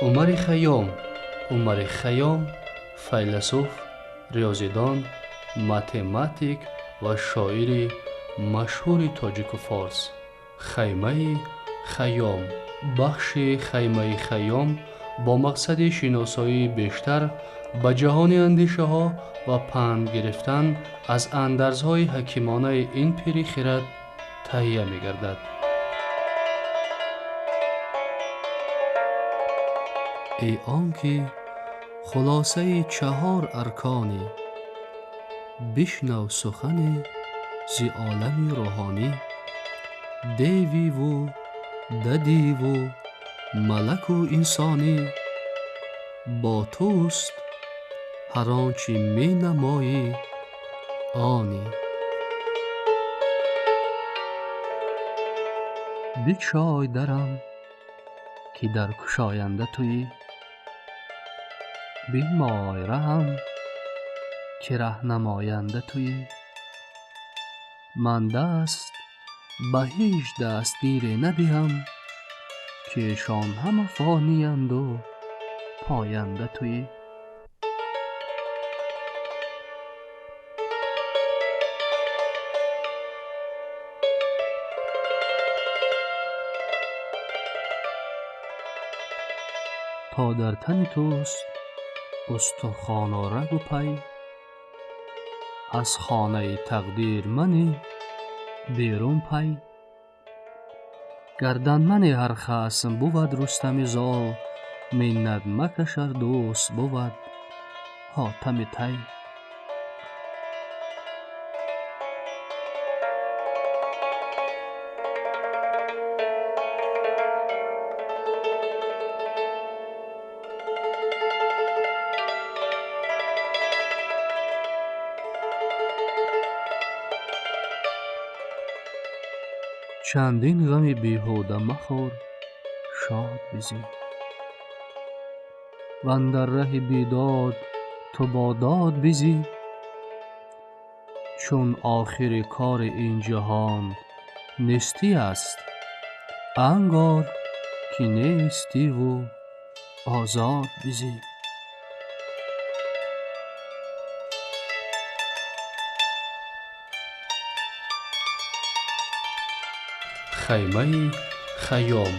Умари Хайём. Умари Хайём файласуф, риёзидон, математик ва шоири машҳури тоҷику форс. Хаймаи Хайём. Бахши Хаймаи Хайём бо мақсади шиносоии бештар ба ҷаҳони андешаҳо ва панд гирифтан аз андарзҳои ҳакимонаи ин пири хирад таҳия мегардад. Эй он ки хулосаи чаҳор арконӣ, бишнав сухане зи олами рӯҳонӣ. Девиву дадиву малаку инсонӣ, бо туст ҳар он чӣ менамоӣ онӣ. Бикшой дарам, ки дар кушоянда туӣ, бинмой раҳам, ки раҳнамоянда туӣ. Ман даст ба ҳеҷ дастгире надиҳам, ки эшон ҳама фониянду поянда туӣ. То дар тани туст устухону рагу пай, аз хонаи тақдир мани берун пай. Гардан мани ҳар хасм бувад Рустами зол, миннат макаш ар дӯст бувад Ҳотами Тай. Чандин ғами беҳуда махӯр, шод бизӣ. Вандар раҳи бедод ту бо дод бизӣ. Чун охири кори ин ҷаҳон нестӣ аст, ангор ки нестиву озод бизӣ. Хаймаи Хайём.